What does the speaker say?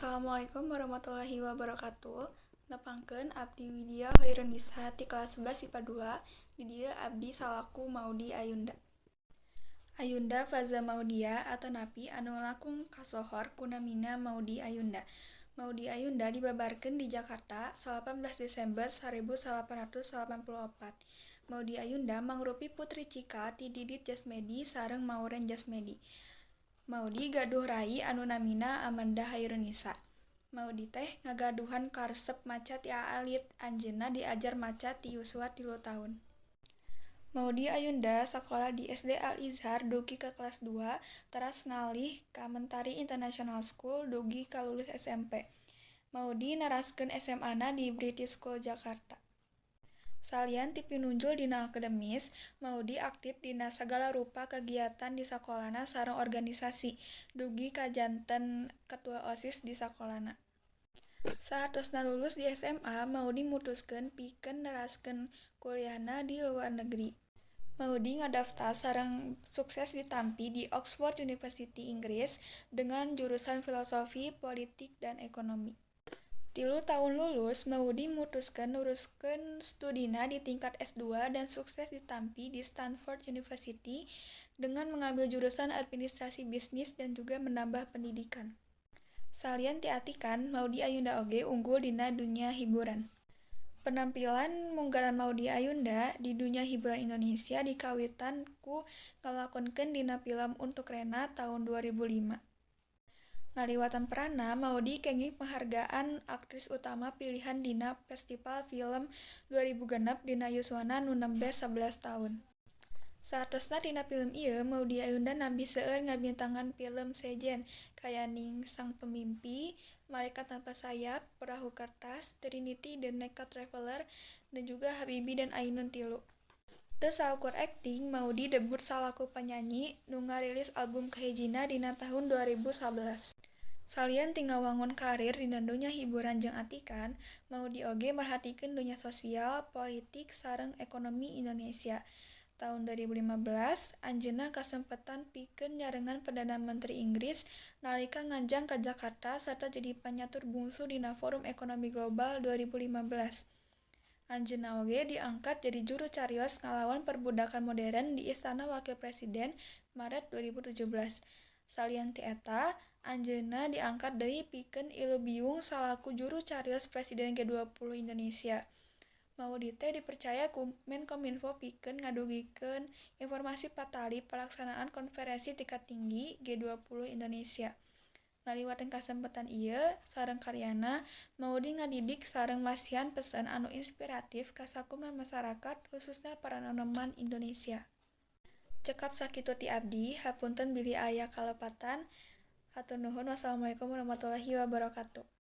Assalamualaikum warahmatullahi wabarakatuh. Nepangkeun, abdi Widya Khoirunnisa ti kelas 11 IPA 2. Di dieu abdi salaku Maudy Ayunda. Ayunda Faza Maudia atanapi anu langkung kasohor ku namina Maudy Ayunda. Maudy Ayunda dibabarkeun di Jakarta, 18 Desember 1884. Maudy Ayunda mangrupi putri cikal ti Didit Jasmedi sareng Mauren Jasmedi. Maudy gaduh rai anu namina Amanda Chairunnisa. Maudy teh ngagaduhan karesep maca ti aalit, anjeunna diajar maca ti yuswa 3 taun. Maudy Ayunda sakola di SD Al Izhar dugi ka kelas 2, teras ngalih ka Mentari International School dugi ka lulus SMP. Maudy neraskeun SMA-na di British School Jakarta. Salian ti pinunjul dina akademis, Maudy aktif dina sagala rupa kagiatan di sakolana sareng organisasi, dugi ka janten ketua OSIS di sakolana. Saatosna lulus di SMA, Maudy mutuskeun pikeun neraskeun kuliahna di luar negeri. Maudy ngadaftar sareng sukses ditampi di Oxford University, Inggris dengan jurusan Filosofi, Politik, dan Ekonomi. 3 taun lulus, Maudy mutuskeun neruskeun studina di tingkat S2 dan sukses ditampi di Stanford University dengan mengambil jurusan Administrasi Bisnis dan juga menambah pendidikan. Salian ti atikan, Maudy Ayunda oge unggul dina dunya hiburan. Penampilan munggaran Maudy Ayunda di dunya hiburan Indonesia dikawitan ku ngalakonkeun dina film Untuk Rena taun 2005. Ngaliwatan peranna, Maudy kenging panghargaan Aktris Utama Pilihan dina Festival Film 2006 dina yuswana nu nembe 11 taun. Saatosna tina film ieu, Maudy Ayunda nambih seueur ngabintangan film sejen kayaning Sang Pemimpi, Malaikat Tanpa Sayap, Perahu Kertas, Trinity the Naked Traveler, dan juga Habibie dan Ainun 3. Teu saukur akting, Maudy debut salaku penyanyi nu ngarilis album kahijina dina tahun 2011. Salian ti ngawangun karir dina dunya hiburan jeung atikan, Maudy oge merhatikeun dunya sosial, politik sareng ekonomi Indonesia. Taun 2015, anjeunna kasempetan pikeun nyarengan Perdana Menteri Inggris nalika nganjang ka Jakarta sarta jadi panyatur bungsu dina Forum Ekonomi Global 2015. Anjeunna oge diangkat jadi juru carios ngalawan perbudakan modern di Istana Wakil Presiden, Maret 2017. Salian ti eta, anjeunna diangkat deui pikeun ilubiung salaku juru carios Presiden G20 Indonesia. Maudy teh dipercaya ku Menkominfo pikeun ngadugikeun informasi patali palaksanaan Konferensi Tingkat Tinggi G20 Indonesia. Ngaliwatan kasempetan ieu sareng karyana, Maudy ngadidik sareng masihan pesan anu inspiratif ka sakumna masyarakat khususna para nonoman Indonesia. Cekap sakitu ti abdi, hapunten bilih aya kalepatan. Hatur nuhun, wassalamualaikum warahmatullahi wabarakatuh.